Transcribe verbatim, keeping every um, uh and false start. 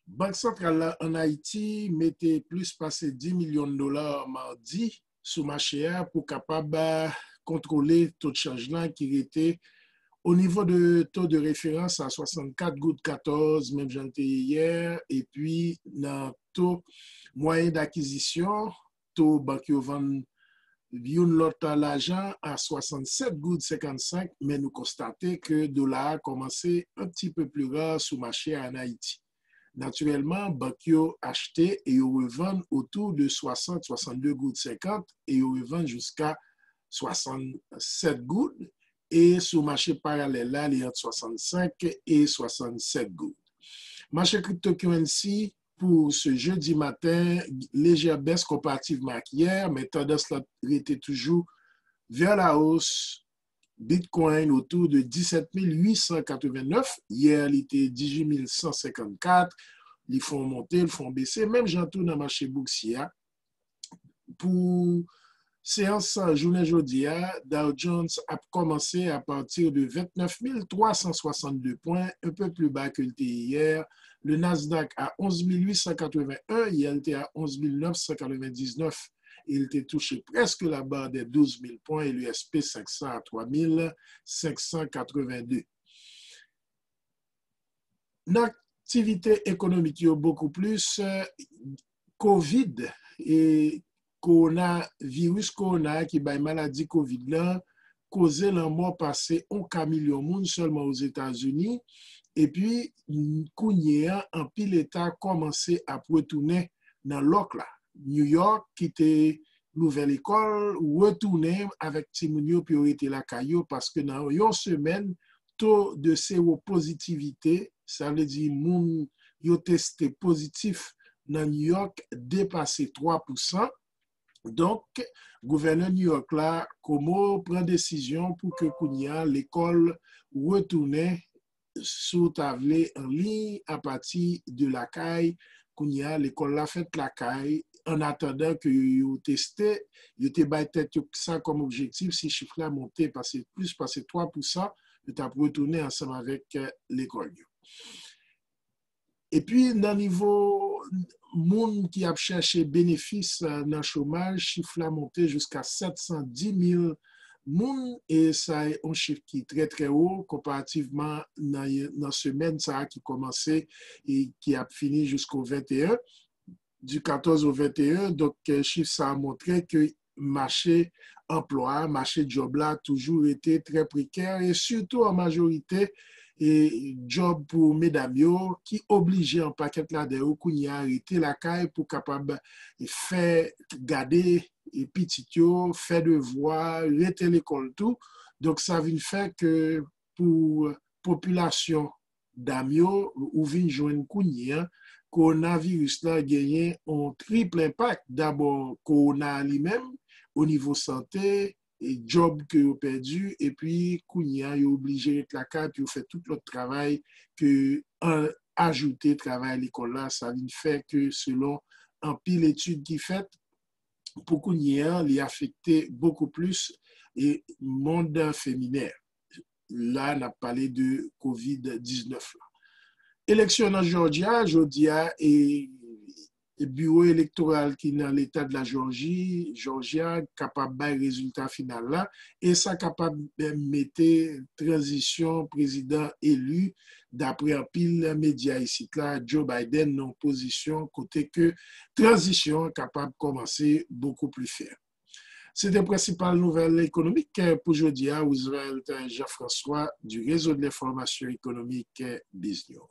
Bank Santral la ann Ayiti mete plis pase dis milyon dola madi sou mache a pou kapab kontwole to chanj lan ki rete o nivo de to de referans a swasannkat goud katòz, menm jan l te ye yè, epi nan to mwayen dakizisyon, to bank yo vann youn lòt lajan a swasannsèt goud senkannsenk, men nou konstate ke dola a kòmanse un petit peu plus rare sou mache a ann Ayiti. Natirèlman, bank yo achte e yo revann otou de swasant, swasannde goud senkant e yo revann jiska swasannsèt goud. E sou mache paralèl la, li ant swasannsenk e swasannsèt goud. Mache cryptocurrency pou se jedi maten, lejè bès konparativman ak yè, men tandans la rete toujou vers la hausse. Bitcoin otou de disèt mil uit san katrevennnèf, yè li te dizuit mil san senkannkat, li fè yon monte, li fè yon bese, menm jan tou nan mache boursye a. Pou seyans jounen jodi a, Dow Jones ap kòmanse apati de vennèf mil twa san swasannde pwen, un peu plus bas ke l te ye yè. Le Nasdaq a onz mil uit san katreven en, yè l te a onz mil nèf san katrevendiznèf. Il te touche presque la barre des douze mille points et le S P cinq cents à trois mille cinq cent quatre-vingt-deux. Nan aktivite ekonomik yo bokou plis, eh, COVID e kowona, viris kowona ki bay maladi COVID lan, koze lanmò pase yon ka milyon moun sèlman Ozetazini, epi kounye a, anpil eta kòmanse ap retounen nan lòk la. New York, ki te louvè lekòl, retounen avèk timoun yo pou yo rete lakay yo, paske nan yon semèn, to de sewopozitivite, sa vle di moun yo teste pozitif nan New York, depase twa pousan. Donk, gouvènè New York la, Cuomo, pran desizyon pou ke kounye a lekòl retounen, si w ta vle, an liy apati de lakay. Kounye a, lekòl la fèt lakay, an atandan ke yo teste, yo te bay tèt yo sa kòm objektif, si chif la monte pase, plis pase twa pousan, yo t ap retounen ansanm avèk, eh, lekòl yo. Epi, nan nivo moun ki ap chèche benefis, eh, nan chomaj, chif la monte jiska sèt san di mil moun, e sa yon chif ki trè, trè wo konparativman nan, nan semèn sa a ki kòmanse e ki ap fini jisko venteyen, du quatorze au vingt et un. Donk, eh, chif sa a montre ke mache anplwa, mache djòb la toujou rete trè prekè, e sitou an majorite, e djòb pou medam yo ki oblije an pakèt ladan yo kounye a rete lakay pou kapab fè, gade, e pitit yo, fè devwa, rete lekòl tou. Donk, sa vin fè ke pou popilasyon dam yo, ou vin jwenn kounye a, kowonaviris la genyen yon trip enpak. Dabò, kowona a li menm, o nivo sante, e djòb ke yo pèdi, epi kounye a, yo oblije ret lakay pou yo fè tout lòt travay ke an, ajoute travay lekòl la. Sa vin fè ke, selon anpil etid ki fèt, pou kounye a, li afekte bokou plis e mond feminen. La, n ap pale de COVID diznèf la. Eleksyon nan Jòji a, jodi a, e, e biwo elektoral ki nan leta de la Jòji, Jòji a, kapab bay rezilta final la, e sa kapab, eh, mete tranzisyon prezidan eli, dapre anpil medya isit la, Joe Biden nan yon pozisyon kote ke tranzisyon an kapab kòmanse bokou pli fèm. Se te prensipal nouvèl ekonomik, eh, pou jodi a. Roosevelt, eh, Jean-François du Réseau de l'Information Économique, eh, Biznews.